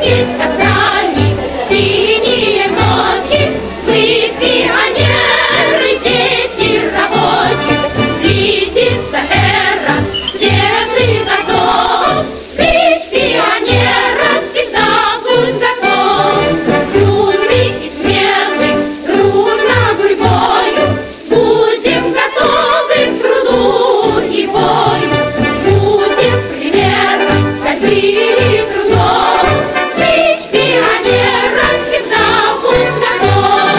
Светит кострами синие ночи, Мы пионеры, дети рабочих. Близится эра светлых годов, Клич пионера всегда будь готов. Юный и смелый, дружно гурьбою, Будем готовы к труду и бою, Будем примером борьбы и трудов. Клич пионера всегда будь готов.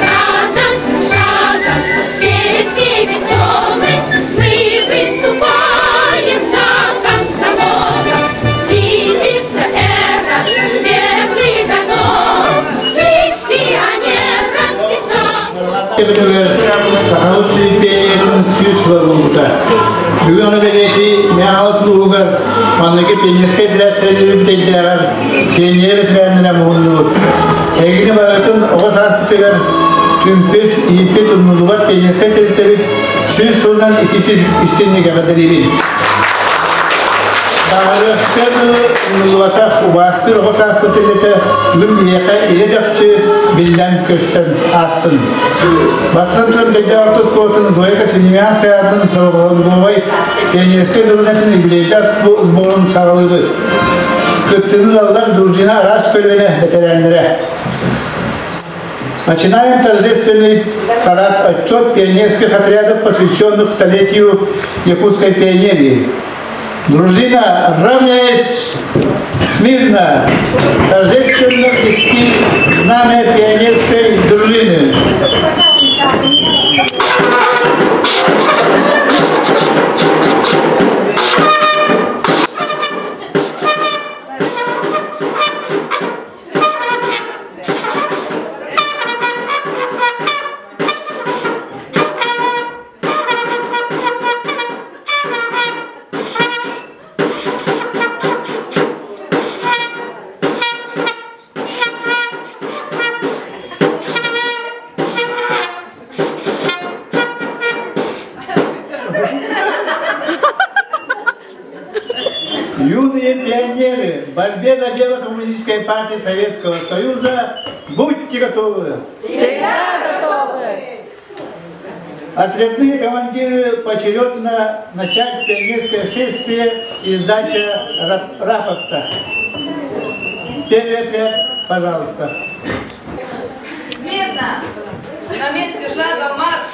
Раз за шагом, песни веселой, Мы выступаем на комсомолах. Близится эра светлых годов, Клич пионера всегда Сахабыт сирин пионерын 100 сыла буолбута. Бүгүн ону бэлиэтии Мэҥэ улууһугар манныгы пионерскай отряд тэриллибит пионер бэтэрээннэрэ муһуннубут. Эһигини барытын оҕо сааспытыгар түмпүт, ииппит умнуллубат пионерскай тэрилтэбит 100 сылынан итиитик истиҥник эҕэрдэлиибин. Баҕарыахтан умнуллубатах убаастыыр оҕо сааспыт тэрилтэтэ бүгүн биһиэхэ илэ-чахчы биллэн көстөн аастын. Бастатан туран Дэйдэ орто оскуолатын Зоя Космодемьянская аатын Православной пионерскай дружинатын юбилейдаах сборун саҕалыыбыт. Кыттыыны ылаллар дружина араас көлүөнэ бэтэрээннэрэ. Начинаем торжественный парад отчет пионерских отрядов, посвященных столетию якутской пионерии. Дружина, равняясь смирно, торжественно нести знамя пионерской дружины. Юные пионеры, в борьбе за дело Коммунистической партии Советского Союза будьте готовы! Всегда готовы! Отрядные командиры поочередно начать пионерское шествие и сдача рапорта. Первый отряд, пожалуйста. Смирно! На месте шагом марш!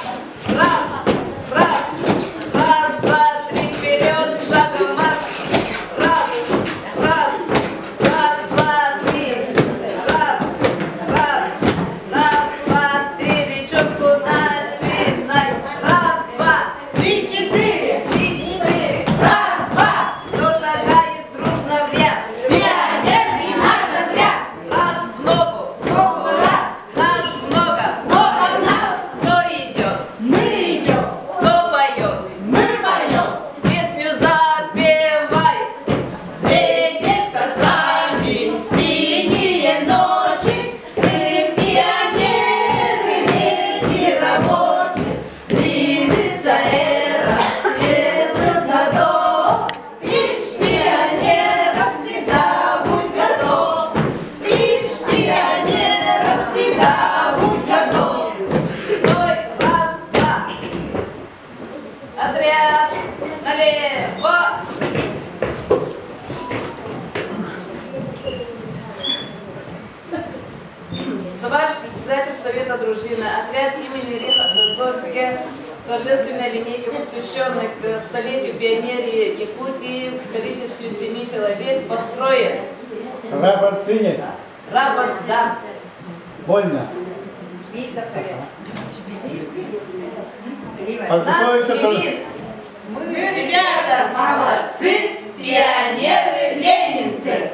Раз, раз, раз, два, три, вперед, шагом марш! Раз, раз, раз, два, три, раз, раз, раз, два, три, речевку начинай! Раз, два, Три, четыре. три, четыре! Раз, два. Кто шагает дружно в ряд? Пионерский наш отряд. Раз в ногу, Ногу раз. нас много! Много нас. Кто идет? Мы идем. Кто поет? Мы поем. Песню запевай! Светит кострами синие ночи. Мы пионеры, дети рабочих. Близится эра светлых годов. Клич пионеров всегда будь готов. Клич пионеров всегда будь готов. Стой, раз, два. Отряд налево. Товарищ председатель Совета дружины, отряд имени Рихарда Зорге, торжественной линейки, посвященной к столетию пионерии Якутии в количестве 7 человек, построен. Рапорт принят. Рапорт сдан. Вольно. Наш Подготовиться девиз. Мы, ребята, молодцы, пионеры, ленинцы.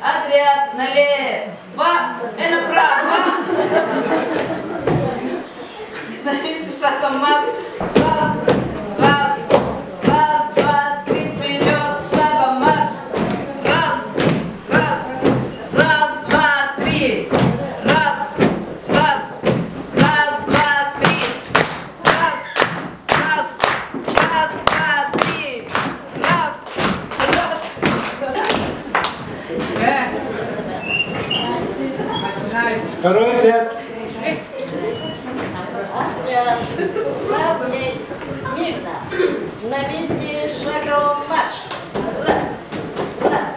Отряд налево, направо. На месте шагом марш. Раз, раз, раз, два, три, вперед, шагом марш. Раз, раз, раз, два, три. Раз, раз, раз, два, три. Раз, раз, раз, два, три. Второй отряд. Отряд. Равняйсь. Смирно. На месте шагом марш. Раз, раз,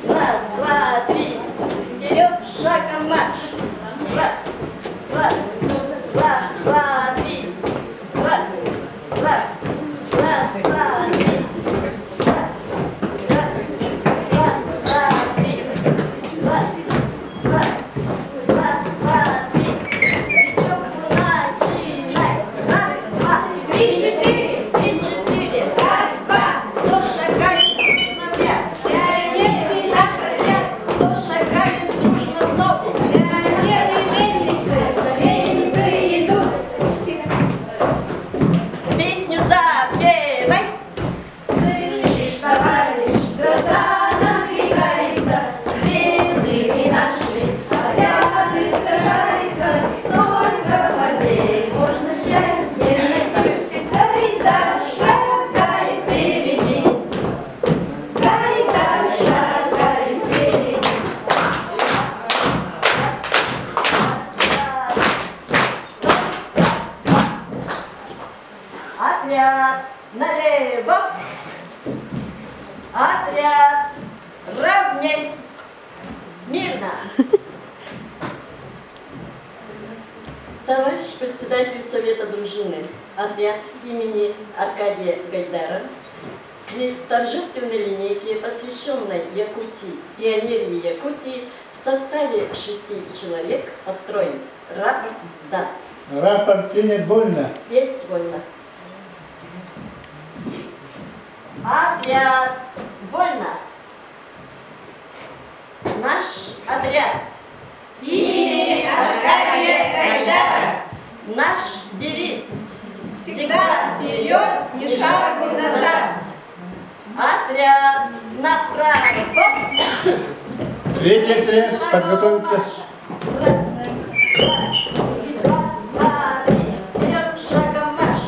раз, два, три. Вперед, шагом марш. Раз, раз, раз, два, три. Раз, раз, раз, два, три. Раз, раз, раз, два, три. Раз, раз, раз, два, три. Речевку начинай. Раз, два, Три, четыре. три, четыре. Раз, два. Кто шагает дружно вверх? Пионерский наш отряд. Кто шагает дружно в ногу? Пионеры ленинцы. Ленинцы идут. Всегда. Песню запевай. Слышишь, товарищ, гроза надвигается, С белыми наши отряды сражаются. Только в борьбе можно счастье найти. Гайдар, шагай впереди, Гайдар, шагай впереди. Отряд налево. Отряд равняйсь. Смирно. Товарищ председатель Совета дружины, отряд имени Аркадия Гайдара при торжественной линейке, посвященной Якутии, пионерии Якутии, в составе шести человек построен. Рапорт сдан. Рапорт принят вольно. Есть вольно. Отряд вольно. Наш отряд. Имени Аркадия Гайдара. Наш девиз. Всегда вперед, ни шагу назад. Отряд направо. Третий отряд подготовиться. Раз, раз, раз, два, три. Вперед, шагом марш.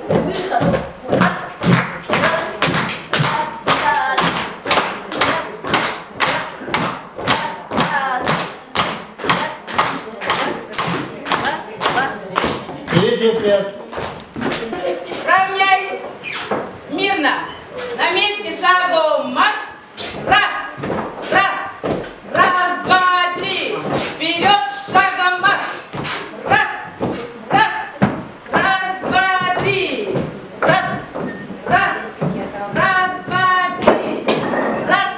К выходу. Раз, раз, раз, два, три. Раз, раз, раз, два, три. Раз, раз, раз, два, три. Третий отряд. Равняйсь! Смирно! На месте шагом марш! Раз! Раз! Раз, два, три! Вперед, шагом марш! Раз! Раз! Раз, два, три! Раз! Раз! Раз, два, три! Раз!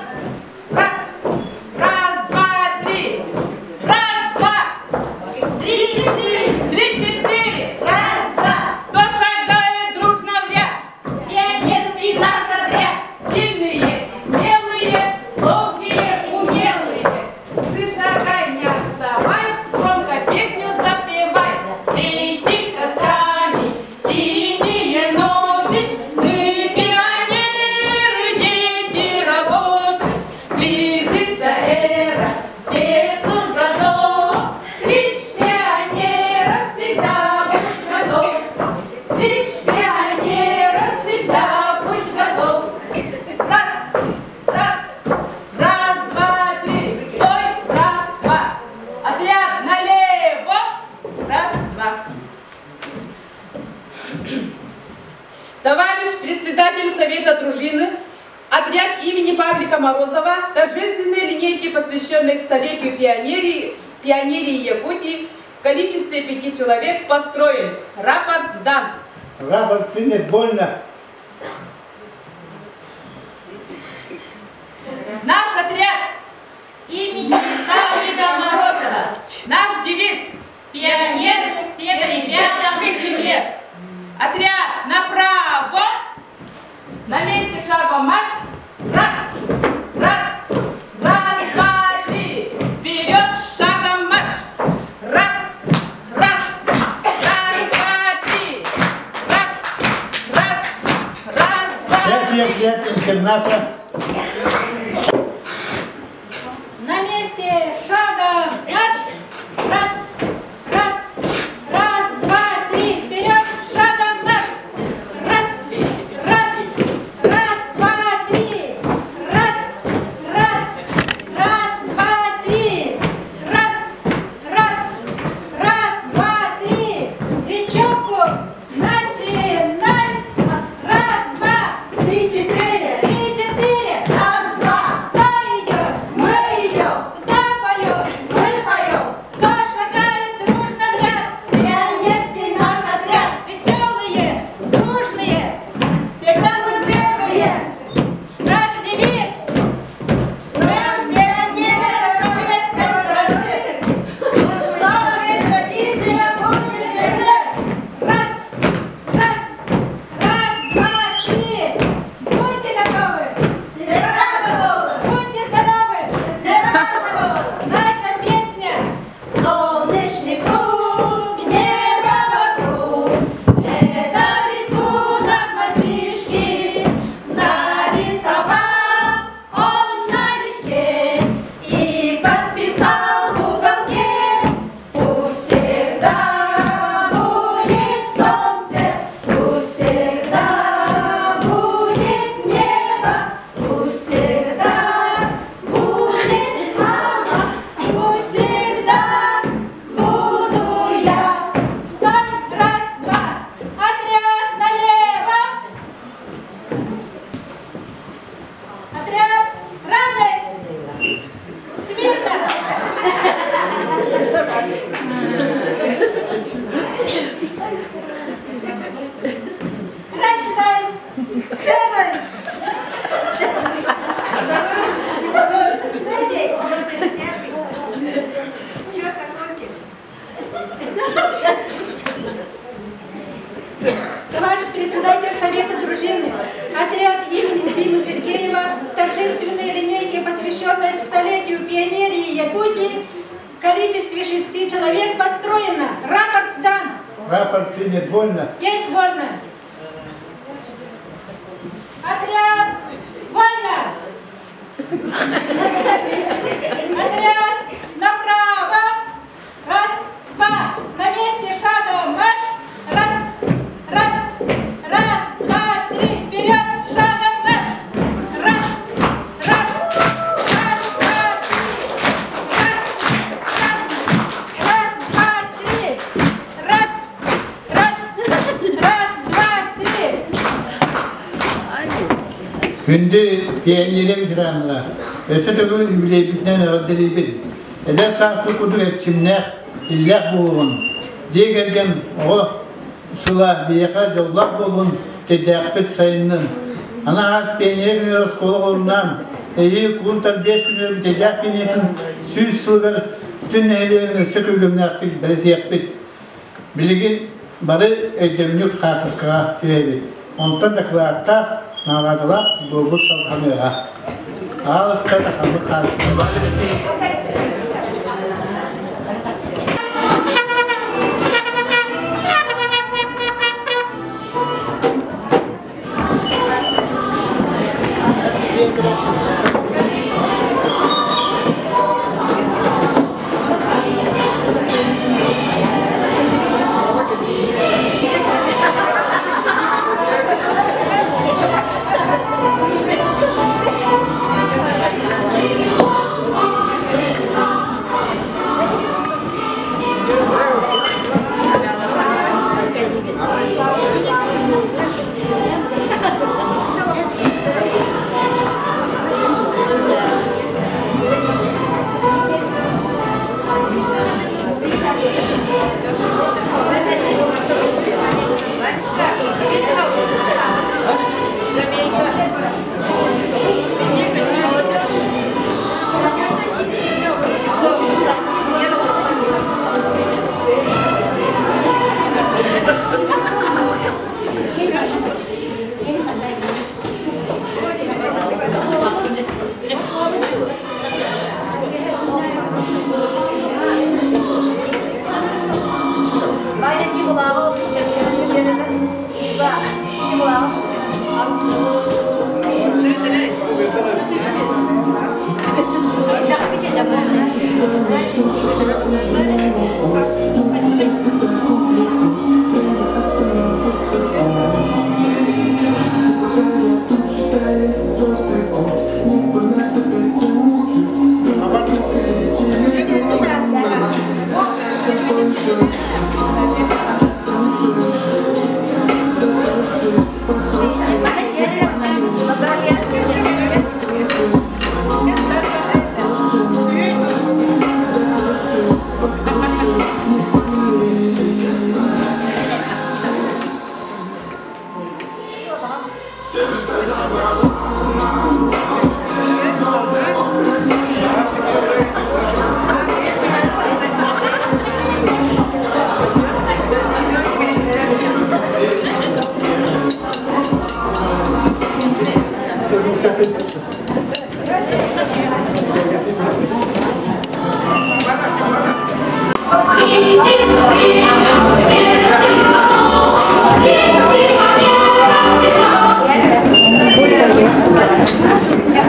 Раз! Раз, два, три! Раз, два! Три, четыре. Три, четыре! Раз, два. Кто шагает дружно в ряд? Пионерский наш отряд. Сильные и смелые, ловкие, умелые. Ты шагай, не отставай, громко песню запевай. Свети кострами синие ночи, мы пионеры, дети рабочих. Близится эра светлых годов, Лишь пионеров всегда будь готов. Лишь пионеров всегда будь готов. Раз, раз, раз, два, три, стой, раз, два. Отряд налево, раз, два. Товарищ председатель Совета дружины, отряд имени Павлика Морозова, торжественные линейки, посвященные к столетию пионерии, пионерии Якутии, в количестве пяти человек построен. Рапорт сдан. Рапорт принят вольно. Наш отряд, Имени Павлика Морозова. наш девиз. Пионер всем ребятам пример. Отряд направо. На месте шагом марш. Раз, раз, раз, два, три. Вперед, шагом марш. Раз, раз, раз, два, три. Раз, раз, раз, два, Пятый отряд интерната. На месте шагом марш. Раз, раз, раз, два, три. Вперед, шагом марш. Раз, раз, раз, два, три. Раз, раз, раз, два, три. Раз, раз, Три-четыре. Три-четыре. Раз, два. Кто идет? Мы идем. Кто поет? Мы поем. Кто шагает дружно в ряд? Пионерский наш отряд. Веселые, дружные. Всегда мы первые. Наш девиз. Мы пионеры советской страны. Славы традициям будем верны. Раз, раз, раз, два, три. Будьте готовы. Всегда готовы. Будьте здоровы. Всегда готовы. Наша песня. Солнечный круг, небо вокруг. Это рисунок мальчишки. Нарисовал он на листке и подписал в уголке. Пусть всегда будет солнце, пусть всегда будет небо, пусть всегда будет мама, пусть всегда буду я. Стой, раз, два. Отряд налево. Отряд равняйсь. Смирно. Рассчитайся. Первый. Второй. Третий. Пятый. Счет окончен. Товарищ председатель Совета дружины, отряд имени Симы Сергеева в торжественной линейке, посвященной к столетию пионерии Якутии, в количестве 6 человек построено. Рапорт сдан. Рапорт принят вольно. Есть вольно. Отряд вольно. Отряд направо. Раз, два. На месте шагом марш. Раз, раз, раз, два, три. Вперед. Шагом марш. Раз, раз, раз, два, три. Раз, раз, раз, два, три. Раз, раз, раз, два, три. Күндү пионерия ветераннара. Өссө төгүл үбүлүөйгүтүнэн эҕэрдэлиибит. Эдэр сааскыт курдук эрчимнээх, иллээх буолуҥ. Дьиэ кэргэн, оҕо сыла эһиэхэ дьоллоох буоллун, тэтээхпит сайыннын. Аны аас пионерия күнүгэр оскуола оҕолорунаан, эһиил кулун тутар 5 күнүгэр Бүтэйдээх пионериятын 100 сылыгар бүтүн нэһилиэгинэн өссө күргүөмнээхтик бэлиэтиэхпит. Билигин бары өйдөбүнньүк хаартыскаҕа түһэбит. Онтон дакылааттаах, наҕараадалаах сборбут салҕаныаҕа. Аалыста ханнык хаартыска.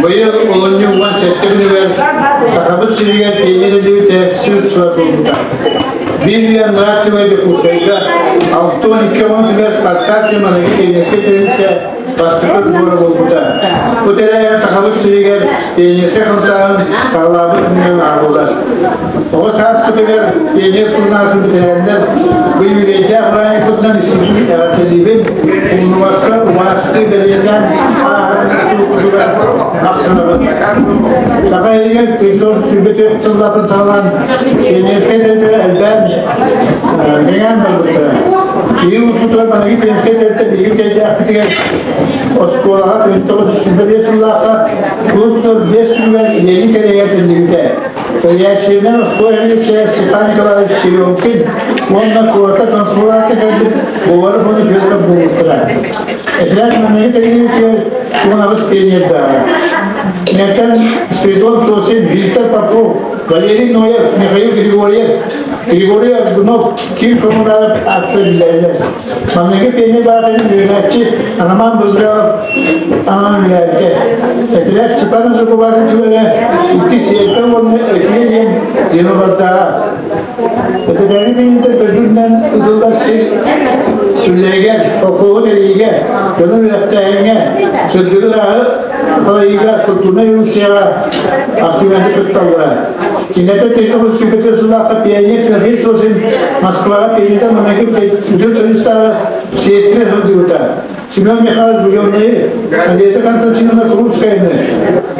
Быйыл олунньу 17 күнүгэр Сахабыт сиригэр пионер үлэһитэ 100 сыла туолбута. Биир үйэ анараа түмэр Дьокуускайга 62 оҕону түмэр Спартак диэн аныгы пионерскай тэрилтэ бастакы сбора буолбута. Бу тэрээһин Сахабыт сиригэр пионерскай хамсааһын саҕалаабыт күнүнэн ааҕыллар. Оҕо сааспытыгар пионер сурунаатын бэтэрээннэр бу юбилейдээх бырааһынньыкпытынан истиҥник эҕэрдэлиибин, умнубакка убаастыы бэлиэтээн ааһар институппутугар махтанабын. Саха иһигэр 1924 сыллаатын саҕалаан пионерскай тэрилтэлэр элбээн кэҥээн барбыттара. Киһи улууспутугар маныгы пионерскай тэрилтэ биһиги кэлдээхпитигэр оскуолаҕа 1925 сыллаахха кулун тутар 5 күнүгэр Ленин кэлэйэр тиллибитэ. Тэрийээччилэринэн оскуола иһигэр Степан Николаевич Черемкин уонна куоракка консулаакка кэлбит Говоров уонна Федоров буолбуттара. Этэрээт маҥнайгы тэриллиитигэр 18 пионердааҕа. Кинилэртэн Спиридон Сосин, Виктор Попов, Валерий Ноев, Михаил Григорьев, Григорий Аргунов, Ким Коммунаров ааттара биллэрилэр. Маҥнайгы пионер баатарын үөрэнээччи Роман Бызгалов ананан үлэлээбитэ. Этэрээт Степан Жукубатын сүлэрэ икки сиэрпэ уонна өтүйэ диэн звенолардааҕа. Этэрээни тиийинтэн төрдүнэн ытыллар сир үллэригэр, колхоһу тэрийиигэ, дьону үөрэхтээһиҥҥэ, сырдыгы ырааһы салайыыга культурнай революцияҕа активнайдык кытталлара. Кинилэртэн 1944 сыллаахха пионер Тимофей Сосин Москваҕа пионердар маҥнайгы Бүтүн Союзтааҕы съездигэр сылдьыбыта. Семен Михайлович Буденный, Надежда Константиновна Крупскаяны,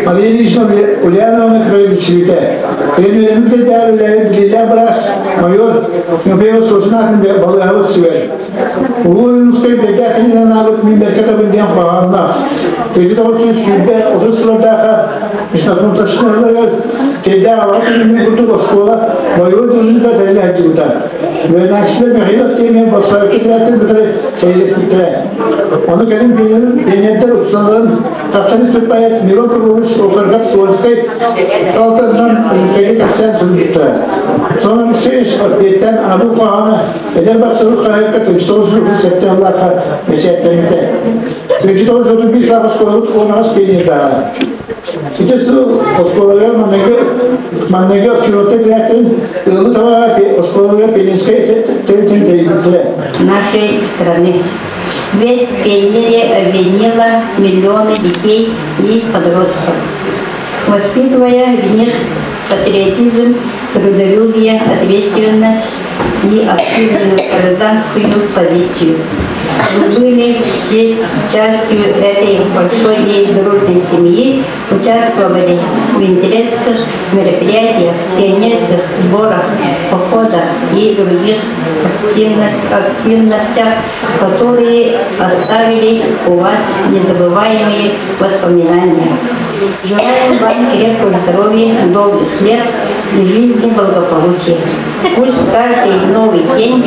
Мария Ильинична Ульяновна кытары билсибитэ. Премьеремит сирдээҕи үлэлээбит биллиилээх быраас майор Михаил Сосин аатын балыыһабыт сүгэр. Улуу Ойуунускай бэйдээх кинини анаабыт мин бэркэ табын диэн хоһоонноох. 1930 сыллардаахха Международный Тейдээх аҕа күнүнүн курдук оскуола бойобуой дружината тэриллэ сылдьыбыта. Үөрэнээччилэр Михаил Артемьев Босхойукка тирээтин кытары сэриилэспиттэрэ. Ону кэлин пионердэр учууталларын тахсан испит поэт Мирон Прокопьевич Окоргов Суольскай алтарынан Ойуунскайга кэпсээн суруйбуттара. Сонун Алексеевич Отбиэттэн анабыл хоһооно эдэр бастакы хаһыакка 1937 сыллаахха бэчээттэммитэ. 1935 сыллаах оскуолабыт 18 пионердааҕа. Ити сыл оскуолаларыгар маҥнайгы маҥнайгы отчуотта кэлээттэрин ыалы табаҕа оскуолаларыгар пионерскай тэрилтэни тэрийбиттэрэ. Нашей страны. Ведь пионерия объединила миллионы детей и подростков, воспитывая в них патриотизм, трудолюбие, ответственность и активную гражданскую позицию. Мы были частью этой большой и дружной семьи, участвовали в интересных мероприятиях, пионерских сборах, походах и других активностях, которые оставили у вас незабываемые воспоминания. Желаем вам крепкого здоровья, долгих лет и жизни благополучия. Пусть каждый новый день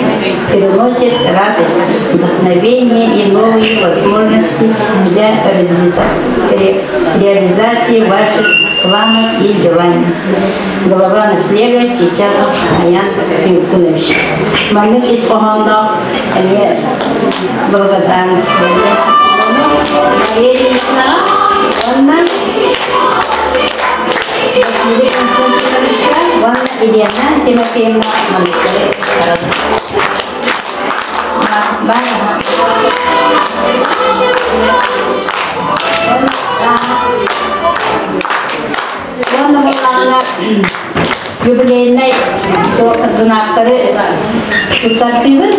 приносит радость, вдохновение и новые возможности для реализации ваших планов и желаний. Глава наслега Чичагов Аян Кунович. Маннык ис хоһоонноох эмиэ благодарность Мария Ильиничнаҕа уонна Василий Константиновичка уонна Елена Тимофеевна манныктары Бар. Уонна буоллаҕына юбилейнай знактары туттартыыбыт.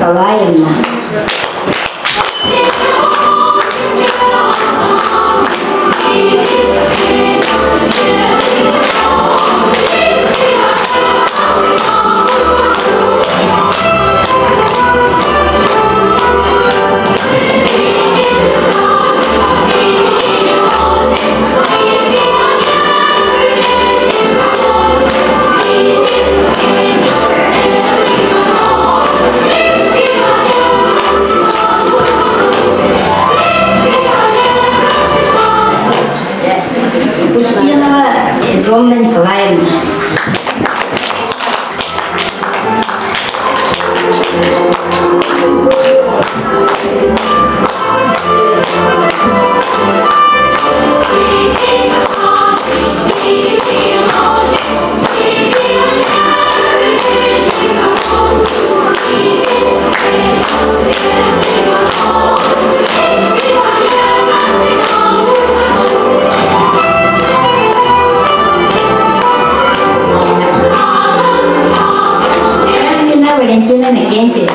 Николаевна. Устинова Домна Николаевна. Амина Валентина Накентьевна.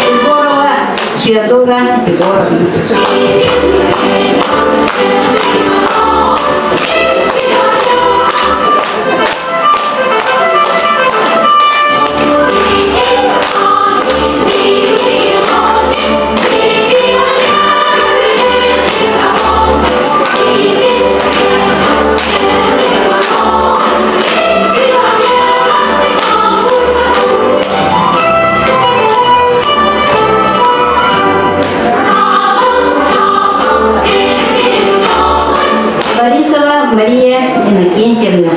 Егорова Феодора Егоровна. Борисова Мария Иннокентьевна.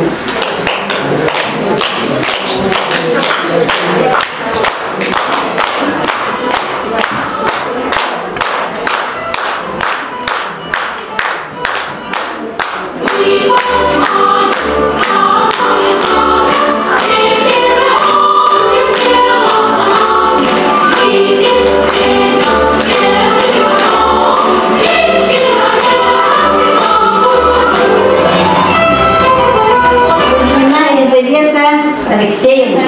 Кузьмина Елизавета Алексеевна.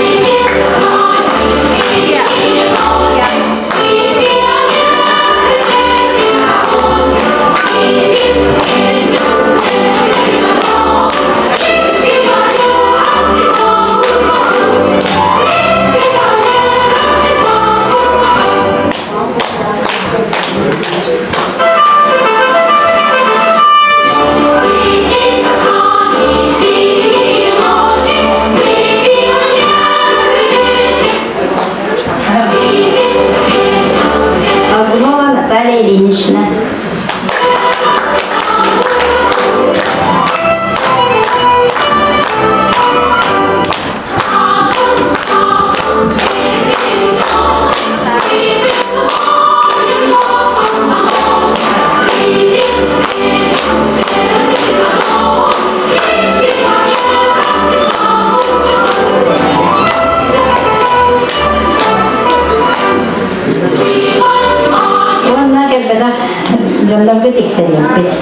Ползунова Наталья Ильинична. Уонна кэлбэтэх дьоннорго тиксэриэхпит.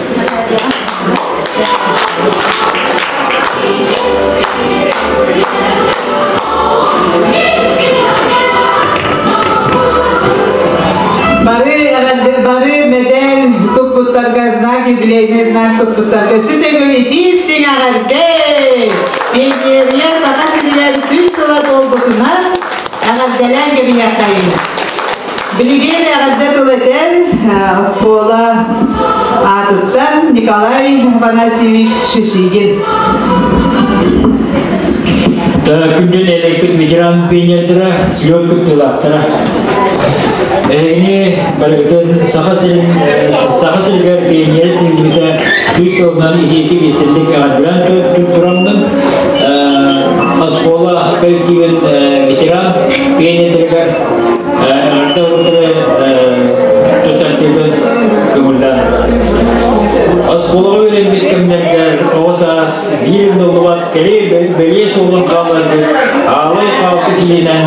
Бары бары мэдээл туппуттарга знак юбилейный знак туппуттарга сүтөгүл итии эҕэрдэ! Пионерия Саха сиригэр 100 сыла туолбутунан эҕэрдэлээн кэбиһиэххэйиҥ. Билигин эҕэрдэ тыл этэн оскуола аатыттан Николай Афанасьевич Шишигин. Күндү нэһилиэкпит ветеран пионердара, слет кыттыылаахтара. Эһигини барыгытын Саха сирин Саха сиригэр пионер тиллибитэ күүс сылынан итиитик истинник эҕэрдэлээн тураммын оскуола коллективын ветеран пионердарыгар эҕэрдэ уруктары туттартыыбын көҥүллээн. Оскуолаҕа үөрэммит кэмнэргэр оҕо саас биир умнуллубат кэлии бэлиэ суолун хаалларбыт аалай хаалты силинэн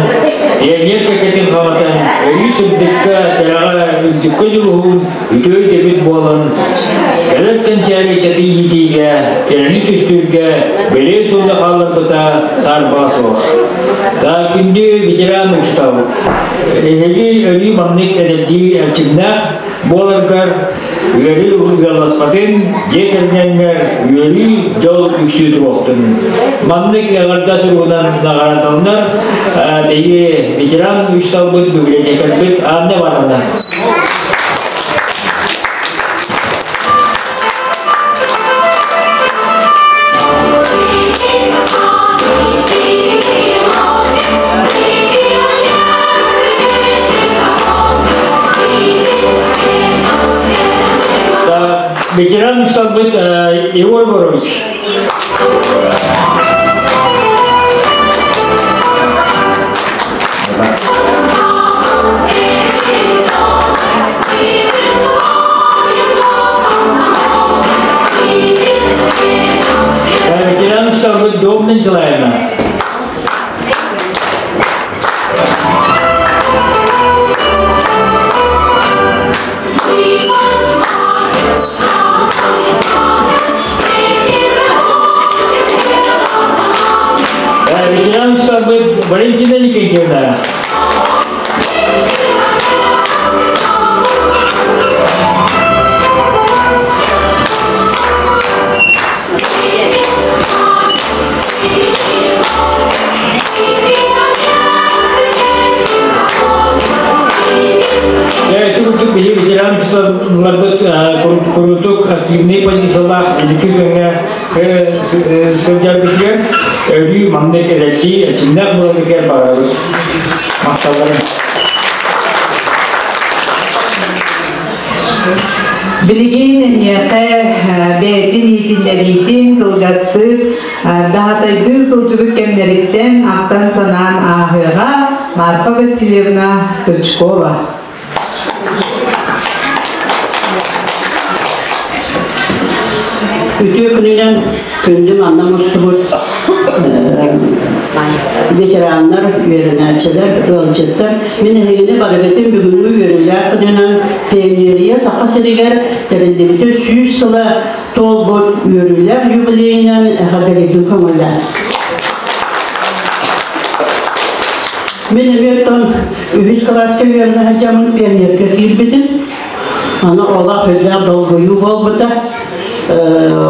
пионер кэккэтин хаҥатан өрүү сырдыкка, кэрэҕэ, үрдүккэ дьулуһуун үтүө өйдөбүл буолан кэлэр кэнчээри ыччаты иитиигэ, кэрэни түстүүргэ бэлиэ суолу хаалларбыта саарбаҕа суох. Да күндү ветеран учуутал, эһиги өрүү маннык эдэрдии эрчимнээх буоларгар Ыарыы ыалласпатын, дьиэ кэргэҥҥэр үөрүү, дьол үксүү туруохтун. Маннык эҕэрдэ суругунан наҕараадаланар биһиги ветеран учууталбыт, библиотекарьбыт Анна Ивановна. Ветеран учууталбыт Егор Егорович. Ветеран учууталбыт Домна Николаевна. Ветеран штабы Валентина Никитина. Курдук биһи ветеран учууталларбыт курутук активный позициялаах инники күҥҥэ сылдьарбытыгар өрүү маннык эдэрдии эрчимнээх буоларгытыгар баҕарабыт. Махталларын. Билигин эһиэхэ бэйэтин иитиннэриитин кылгастык даһатайдыы сылдьыбыт кэмнэриттэн ахтан-санаан ааһыаҕа Марфа Васильевна Стручкова. Үтүө күнүнэн күндү манна мустубут ветераннар, үөрэнээччилэр, ыалдьыттар. Мин эһигини барыгытын бүгүҥҥү үөрүүлээх күнүнэн Пионерия Саха сиригэр тэриллибитэ 100 сыла туолбут үөрүүлээх юбилейынан эҕэрдэлиирбин көҥүллээн. Мин эмиэ үһүс кылааска үөрэнэ сылдьаммын пионерга киирбитим. Аны олох үрдээх долгуйуу буолбута.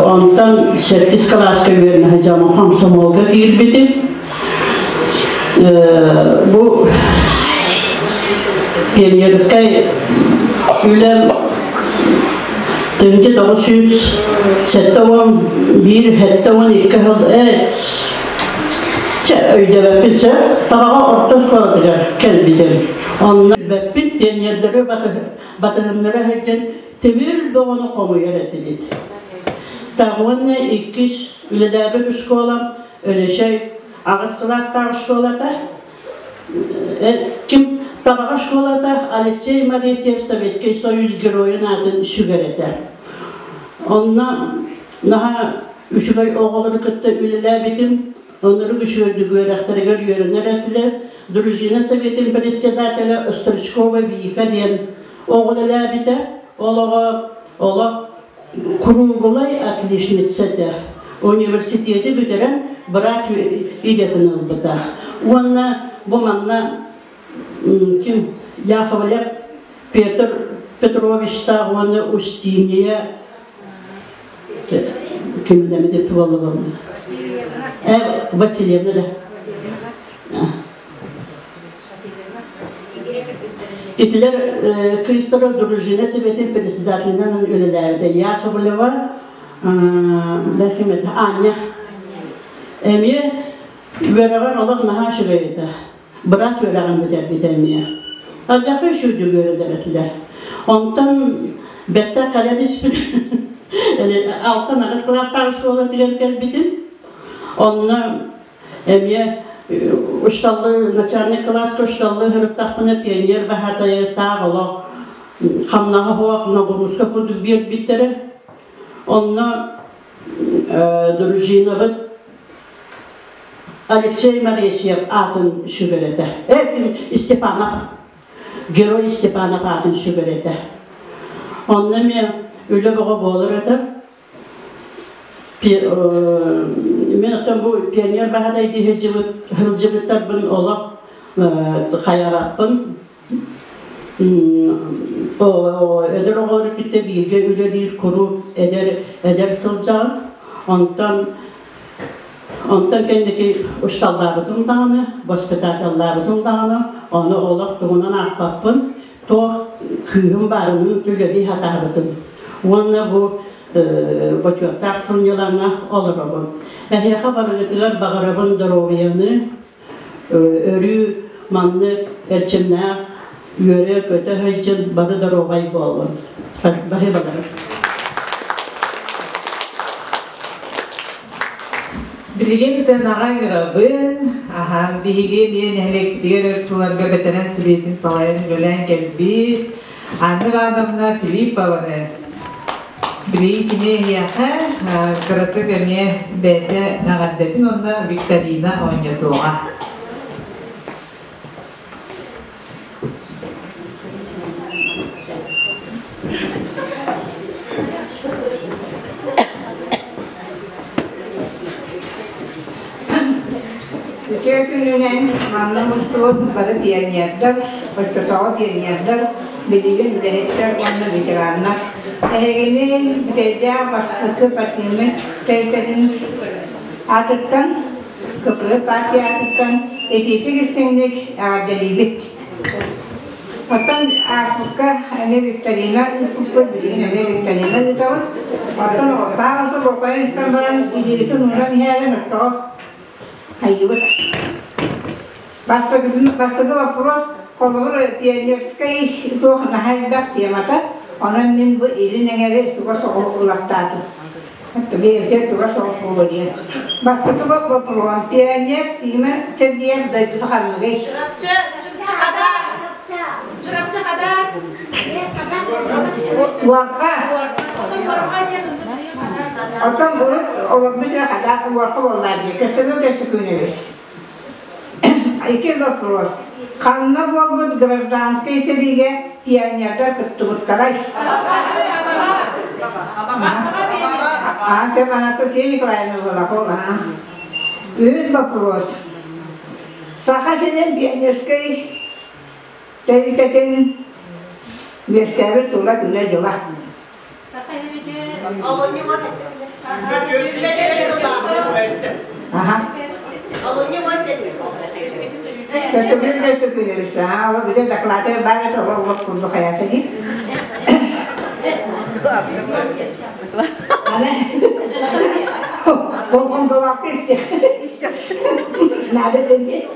Онтон сэттис кылааска үөрэнэ сылдьаммын хомсомуолга киирбитим. Бу пионерскай үлэм 1971 72 сыл чэ өйдөбөппүн сөп Табаҕа орто оскуолатыгар кэлбитим. Онно билбэппин пионердары батыһыннара сылдьан тимир бөҕөнү хомуйар этибит. Так уонна иккис үлэлээбит школам Өлөшөй аҕыс кылаастаах школата ким Табаҕа школата Алексей Моресьев Советский Союз геройун аатын сүгэр этэ. Онно наһаа үчүгэй оҕолору кытта үлэлээбитим. Оннук үчүгэйдик үөрэхтэригэр үөрэнэр этилэр. Дружина советын председателэ Стручкова Вика диэн оҕо үлэлээбитэ. Ол оҕо олох круглай отличница этэ. Университети бүтэрэн быраас идэтин ылбыта. Уонна бу манна ким Яковлев Петр Петровичтаах уонна Устинья ким эмит буолла Васильевна да Итилер Кристора дружина советин председателинэн үлэлээбитэ Яковлева Аня эмиэ үөрэҕэр олох наһаа үчүгэй этэ. Быраас үөрэҕин бүтэрбитэ эмиэ. Алдьархай үчүгэйдик үөрэтэр этилэр. Онтон бэттэх кэлэн испит алтан аҕыс кылаастаах оскуолатыгар кэлбитим. Онно эмиэ учталлы начальник кылааска учталлы ыһырыттахпына пионер баһаатайы таах олох хамнаҕа суох нагрузка курдук биэрбиттэрэ. Онно дружинабыт Алексей Моресьев аатын сүгэр этэ. Э, Степанов, герой Степанов аатын сүгэр этэ. Онно эмиэ үлэ бөҕө буолар этэ. Мен оттон бу пионер баһадай дии сылдьыбыттарбын олох хайараппын. Эдэр оҕолору кытта бииргэ үлэлиир куруук эдэр эдэр сылдьаҕын. Онтон онтон кэнники учууталлаабытым даҕаны, воспитателлаабытым даҕаны, ону олох тугунан аахпаппын, туох күүһүм баарынан үлэлии сатаабытым. Уонна бу бочуоттаах сынньалаҥҥа олоробун. Эһиэхэ барыгытыгар баҕарабын доруобуйаны, Өрүү маннык эрчимнээх үөрэ-көтө сылдьын бары доруобай буоллун. Баһыыбалары. Билигин сценаҕа ыҥырабын. Аһан биһиги эмиэ нэһилиэкпитигэр өр сылларга бэтэрэн сэбиэтин салайан үлэлээн кэлбит Анна Ивановна Филиппованы Билигин кини эһиэхэ кыратык эмиэ бэйэтэ эҕэрдэтин уонна викторина оонньотуоҕа. Үтүө күнүнэн манна мустубут бары пионердар, оччотооҕу пионердар, билигин үлэһиттэр уонна ветераннар. Эһигини Бүтэйдээх бастакы партийнай тэрилтэтин аатыттан, КП партия аатыттан итиитик истиҥник эҕэрдэлиибит. Оттон ааспыкка эмиэ викторина ыыппыппыт, билигин эмиэ викторина ыытабыт. Оттон таах болҕойон истэн баран илиибитин уунан иһээрин оччоҕо хайыыбыт. Бастакы вопрос холобур пионерскай туох наһаа элбэх темата, онон мин бу илин эҥэри чугас соҕус улаттаатым. Бэйэбитигэр чугас соҕус буолуо диэн. Бастакы вопрос пионер Сима Сергеев дойдута ханныгый? Чурапчы, Хадар. Чурапчы Хадар. Уорха. Оттон урут олорбут сирэ Хадар Уорха буоллаа дии. Көстөмө көстөкүүн эбис. Икки вопрос. Ханна буолбут гражданскай сэриигэ пионердар кыттыбыттарай? Аа, сөп Анастасия Николаевна Волохова. Үһүс вопрос. Саха сирин пионерскай тэрилтэтин үөскээбит сула күнэ-дьыла. Көстөкүүн көстөкүүнүбүс аа ол бүтэ доклады баар это олох курдук хайата дии Аны болҕомтолоохтук истиэх надо дии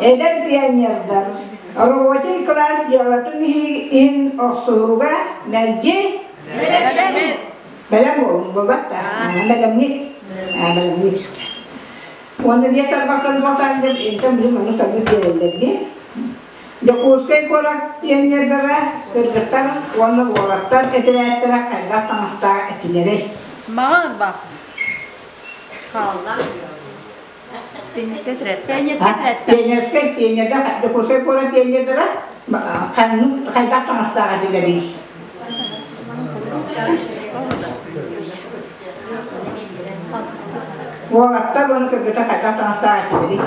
эдэр пионердар Рабочий класс дьыалатын иһин охсуһууга мэлдьи бэлэм буолуҥ буолбат да бэлэмник бэлэмник уонна биэс тарбахтан буолтаан деп интэн билим ону сабыы биэрэллэр дии Дьокуускай куорат пионердара кыргыттар уонна уолаттар этэрээттэрэ хайдах таҥастаах этилэрий? Маҕан бах. Хаалла. Пионерскай пионердар Дьокуускай куорат пионердара ханнык хайдах таҥастаах этилэрий? Уолаттар уонна кыргыттар хайдах таҥастаах этилэрий?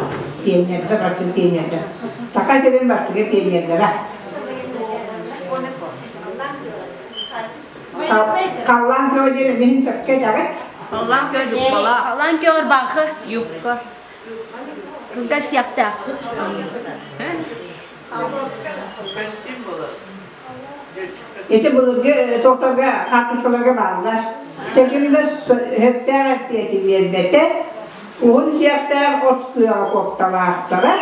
Пионердар, бастыҥ пионердар. Саха сирин бастакы пионердара. Халлаан көҕө диэн мин сөпкө этэҕит. Халлаан көҕө юбкалаах. Халлаан көҕөр баахы. Юбка. Кылгас сиэхтээх. Костюм болар. Ити былыргы туохтарга хаартыскаларга бааллар. Чэкимдэ сөптөөх эппиэти биэрбэтэ. Уһун сиэхтээх от күөҕэ куопталаахтара.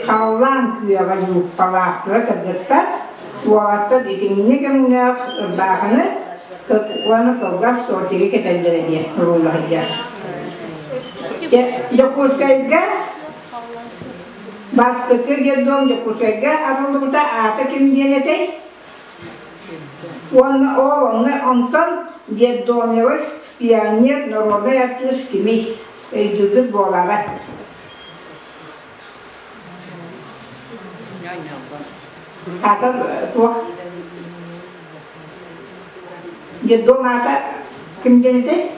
Халлаан күөҕэ юбкалаахтара кыргыттар, уолаттар итинник өҥнөөх ырбаахыны уонна кылгас шортигы кэтэллэрэ диэн уруулла сылдьар. Дьокуускайга бастакы детдом Дьокуускайга арыллыбыта аата ким диэн этэй? Уонна ол онно онтон детдомевец пионер народнай артыыс кимий? Өйдүүргүт буолара. Аата туох? Детдом аата ким диэн этэй?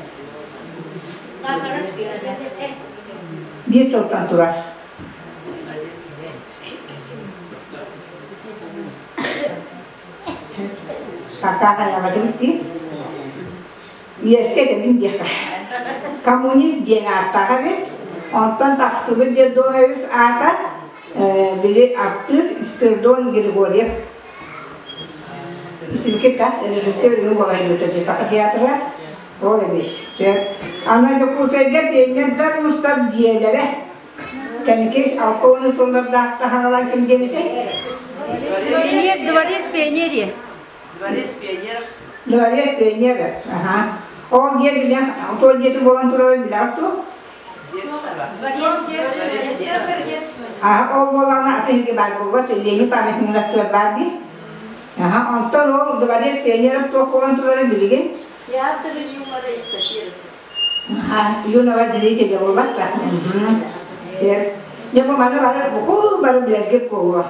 Биир тылтан турар. Сакаа хайаҕатын дии. Иэскэ этэбин диэххэ. Коммунист диэн ааттаах эбит. Онтон тахсыбыт детдомовец аата били артыыс Спиридон Григорьев. Силкита режиссер үһү буолайбыта Саха театра. Ол эбит. Сөп. Аны Дьокуускайга пионердар мустар дьиэлэрэ Кэнники 60 сыллардаах таһаалаан ким диэбитэй? Пионер, дворец пионерии. Дворец пионеров. Дворец пионеров, аха. Ол дьиэ билэн, ол дьиэтин буолан турар билэҕит дуо? Аха, ол буоллаҕына атын иһиги баар буолбат, Ленин памятнигар баар дии. Аха, онтон ол дворец пионеров туох буолан турарын билигин? Театр юмора и сатиры. Юного зрителя буолбат да. Сэр. Дьэ бу маны бары буку бары билэргит буолуо.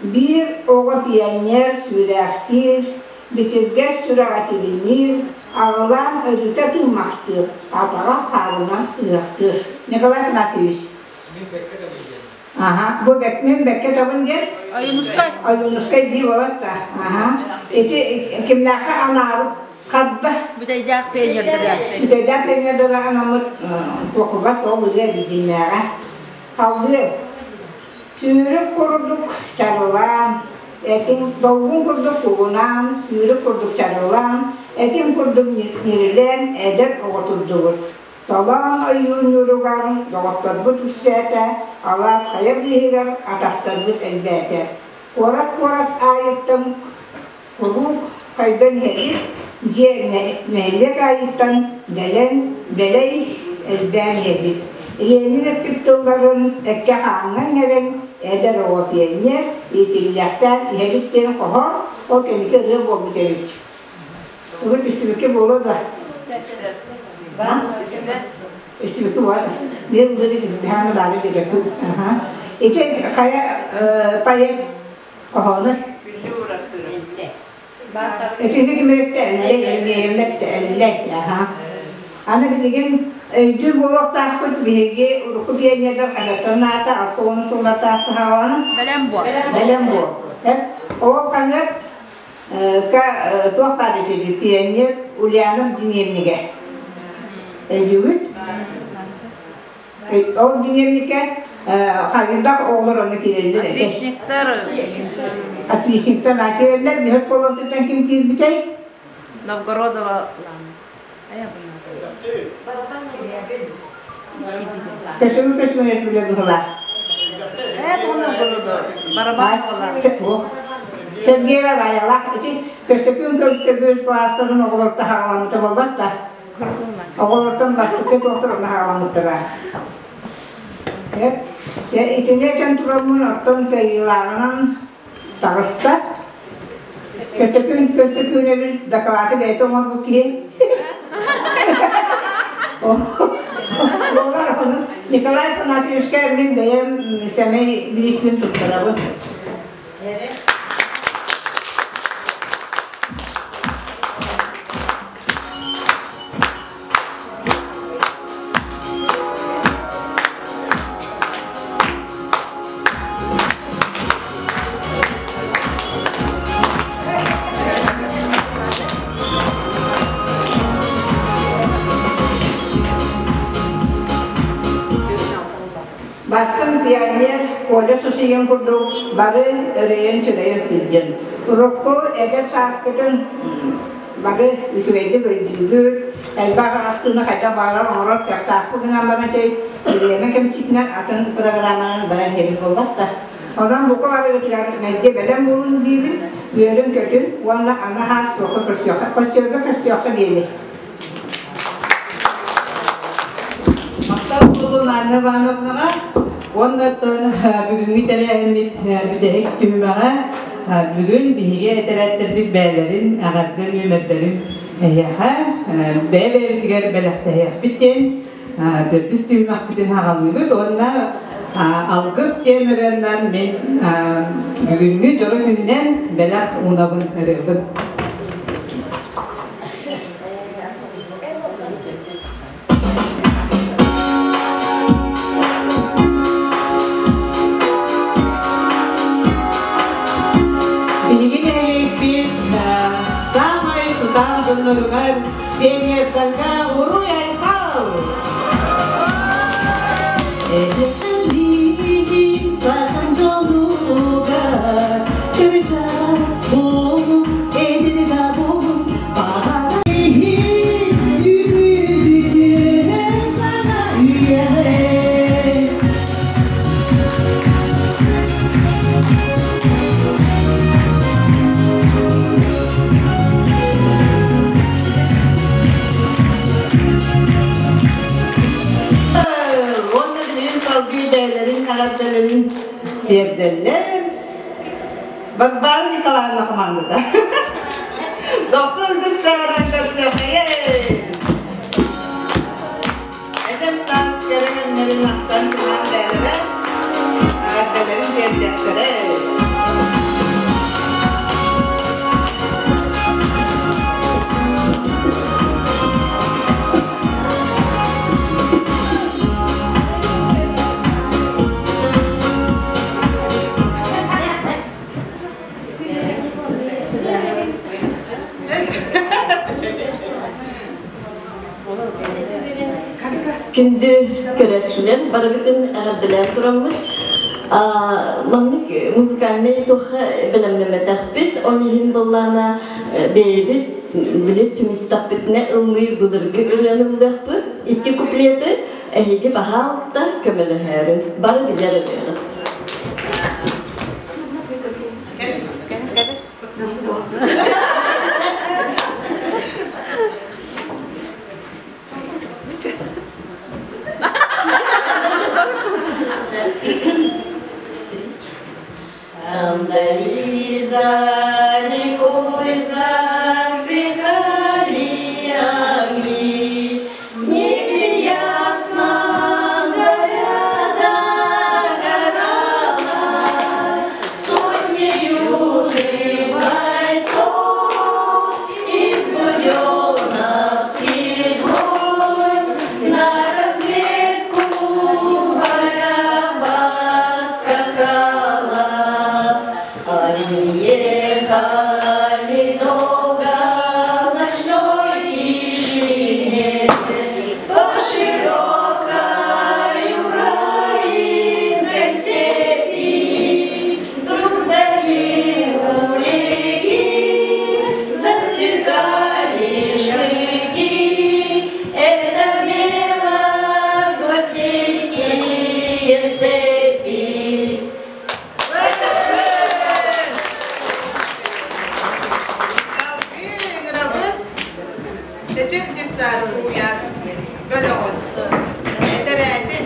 Биир оҕо пионер сүрэхтиир, битиргэс сүрэҕэ тилиниир, аҕылаан өрүтэ тыыммахтыыр, атаҕа хаарынан ыһыахтыыр. Николай Афанасьевич. Аха, бу мин бэккэ табын диэн Ойуунускай. Ойуунускай дии болар да. Аха. Ити кимнээххэ анаабыт харда. Бүтэйдээх пионердара. Бүтэйдээх пионердара анаммыт туохугар ол ырыа бидиннээҕэ. Салгыы сүүрүк курдук чарылаан, этиҥ долгун курдук кугунаан, сүүрүк курдук чарылаан, этиҥ курдук ньирилээн эдэр оҕо турдубут. Толоон ойууннууругар доҕотторбут үксээтэ, алаас хайа быыһыгар атахтарбыт элбээтэ. Куорат-куорат аайыттан куруук хайдан иһэбит, дьиэ нэһилиэк аайыттан дэлэн, дэлэй элбээн иһэбит. Ленин эппит тылларын эккэ-хааҥҥа иҥэрэн, эдэр оҕо пионер, иитиллиэхтээх иһэбит диэн хоһоон ол кэнники ырыа буолбут эбит. Урут истибиккэ буолуо да? Истибиккэ буолар. Биир былыр биһааны баары биэрэппит. Ити хайа поэт хоһоону? Итини кимирэтте эллэй, эллэй, аха. Аны билигин өйдүүр буолуохтаахпыт биһиги урукку пионердар хаһыаттарын аата 60 сыллартаах саҕалана. Бэлэм буол. Бэлэм буол. Ол хаһыат туох баар этий пионер Ульянов дневнигэ. Өйдүүгүт? Ол дневникке хайдах оҕолор онно киирэллэр этэ. Отличниктар. Отличниктар киирэллэр. Биһир школабытыттан ким киирбитэй? Новгородова. Көсүмү көсмөнөс биле быһылаах. Барабан Сергеева Раялаах ити көстөкүүн көстөкүүс кылаастарын оҕолорто хаҕаламмыта буолбат да. Оҕолортон бастакы туохтар онно хаҕаламмыттара. Итини этэн тураммын оттон кыайыылааҕынан таҕыста. Көстөкүүн Көстөкүүнэбис дакылааты бэйэтэ оҥорбут киһи. Буолар ону Николай Афанасьевичка мин бэйэм сэмэй билиспин туттарабын. Бастыҥ пионер Коля Сусыйын курдук бары өрөйөн-чөрөйөн сылдьан. Урукку эдэр сааскытын Бары үчүгэйдик өйдүүгүт, элбэх ахтыыны хайдах баҕарар оҥорор кыахтаахпыт гынан баран чэй, бириэмэ кэмчитинэн атын программанан баран иһэбит буолбат да. Онон бука барыгытыгар мэлдьи бэлэм буолун диибин, үөрүн-көтүн уонна аны хаас туохха көрсүөххэ, көрсүөргэ көстүөххэ диэри. Махтал буоллун Анна Ивановнаҕа. Уонна оттон бүгүҥҥү тэрээһиммит бүтэһик түһүмэҕэ бүгүн биһиги этэрээттэрбит бэйэлэрин эҕэрдэ нүөмэрдэрин эһиэхэ бэйэ-бэйэбитигэр бэлэхтэһиэхпит диэн төрдүс түһүмэхпитин аҕалыыбыт уонна алгыс диэн ырыаннан мин бүгүҥҥү дьоро күнүнэн бэлэх уунабын ырыабын. Биһиги нэһилиэкпит саамай тутаах дьонноругар пионердарга уруй-айхал! Эдэрдиин сахан дьонугар кырдьаҕас буолуҥ, эдэр да буолуҥ, Уонна билигин салгыы бэйэлэрин эҕэрдэлэрин тиэрдэллэр. Варвара Николаевна хамаандата. Дохсун ытыстарынан көрсүөххэйин! Эдэр саас кэрэ кэмнэрин ахтан санаан бэйэлэрэ эҕэрдэлэрин тиэрдиэхтэрэ. Күндү көрөөччүлэр, барыгытын эҕэрдэлээн тураммыт. Маннык музыкальнай туохха бэлэмнэммэтэхпит, ол иһин быллаана бэйэбит били түмүстэхпитинэ ыллыыр былыргы ырыаны ыллыахпыт. Икки куплеты эһиги баһаалыста көмөлөһөөрүн. Бары билэр ырыаҕыт. Там дали за рекой засверкали огни, В небе ясном заря догорала, Сотни юных бойцов из буденновских войск На разведку поля скакала. Они ехали долго в ночной тишине по широкой украинской степи. Вдруг вдали у реки засверкали штыки. Это белогвардейские цепи. Ыҥырабыт Чэчир десант уйан бөлөҕүн этэрээтин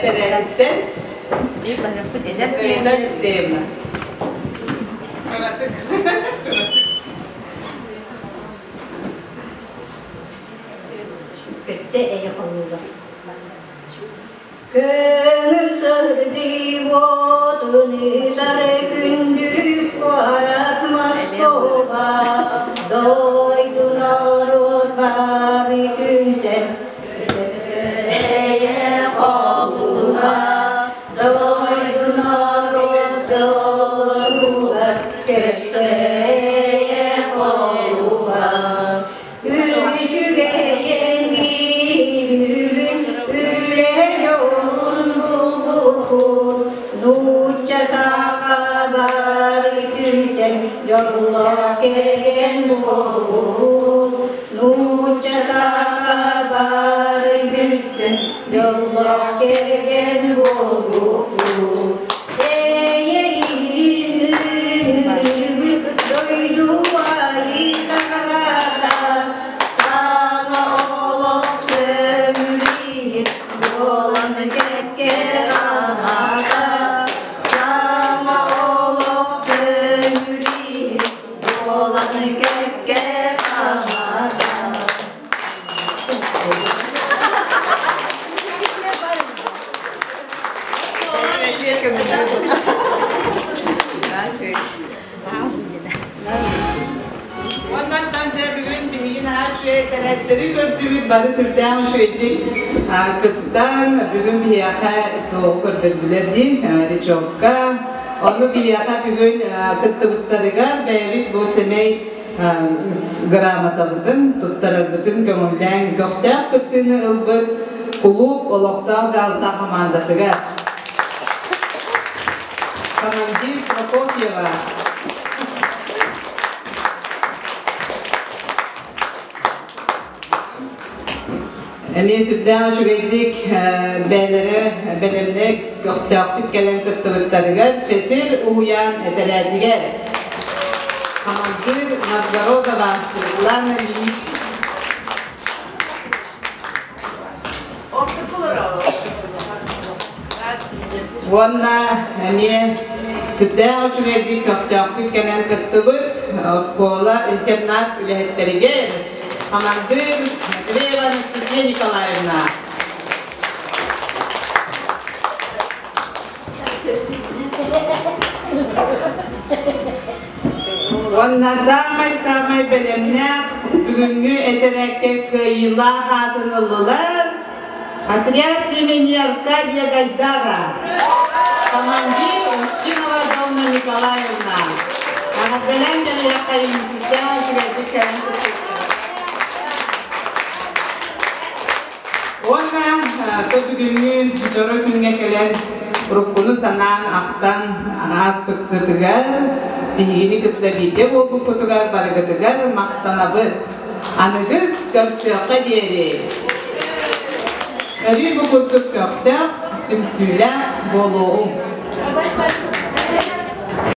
Этэрээттэн Елизавета Алексеевна. Кыратык. Көттө эйэ хонууга. Көҥүл сырдыы уотун ыытар күндү куорат Москуба, дойду норуот бары түмсэн эйэ холуба, дойду норуот дьолугар көттө эйэ холуба. Үчүгэйин бүгүн үлэ дьолун булбуппут, нуучча саха бары түмсэн дьоллоох кэргэн буолбут. Нуучча саха бары түмсэн дьоллоох кэргэн буолбуппут. Дойду айытарата саҥа олох көҥүлүн буолан кэккэ аһата саҥа олох көҥүлүн буолан кэккэ аһата. Оннан дьэ бүгүн биһиги наһаа үчүгэй этэрэттэри көрдүбүт, бары сүрдээх үчүгэйдик кыттан, бүгүн биһиэхэ туоҕу көрдөрдүлэр дии, речевка. Ону биһиэхэ бүгүн кыттыбыттарыгар бэйэбит бу сэмэй грамотабытын туттарарбытын көҥүллээн көхтөөх кыттыыны ылбыт кулууп олохтоох дьаһалта хамаандатыгар командир Прокопьева Эмиэ сүрдээх үчүгэйдик бэйэлэрэ бэлэмнэ көхтөөхтүк кэлэн кыттыбыттарыгар Чэчир уһуйаан этэрээтигэр командир Новгородова Светлана Ильич Уонна эмиэ сүрдээх үчүгэйдик көхтөөхтүк кэлэн кыттыбыт оскуола интернат үлэһиттэригэр хамандыыр Матвеева Анастасия Николаевна. Уонна саамай-саамай бэлэмнээх бүгүҥҥү этэрээккэ кыайыылаах аатын ыллылар отряд имени Аркадия Гайдара, командир Устинова Домна Николаевна. Эҕэрдэлээн кэлиэххэйин сүрдээх үчүгэйдик кэлэн Уонна бүгүҥҥү дьоро күҥҥэ кэлэн уруккуну санаан, ахтан ааспыккытыгар, биһигини кытта бииргэ буолбуккутугар барыгытыгар махтанабыт. Аныгыс көрсүөххэ диэри! Өрүү бу курдук көхтөөх, түмсүүлээх буолуоҕуҥ!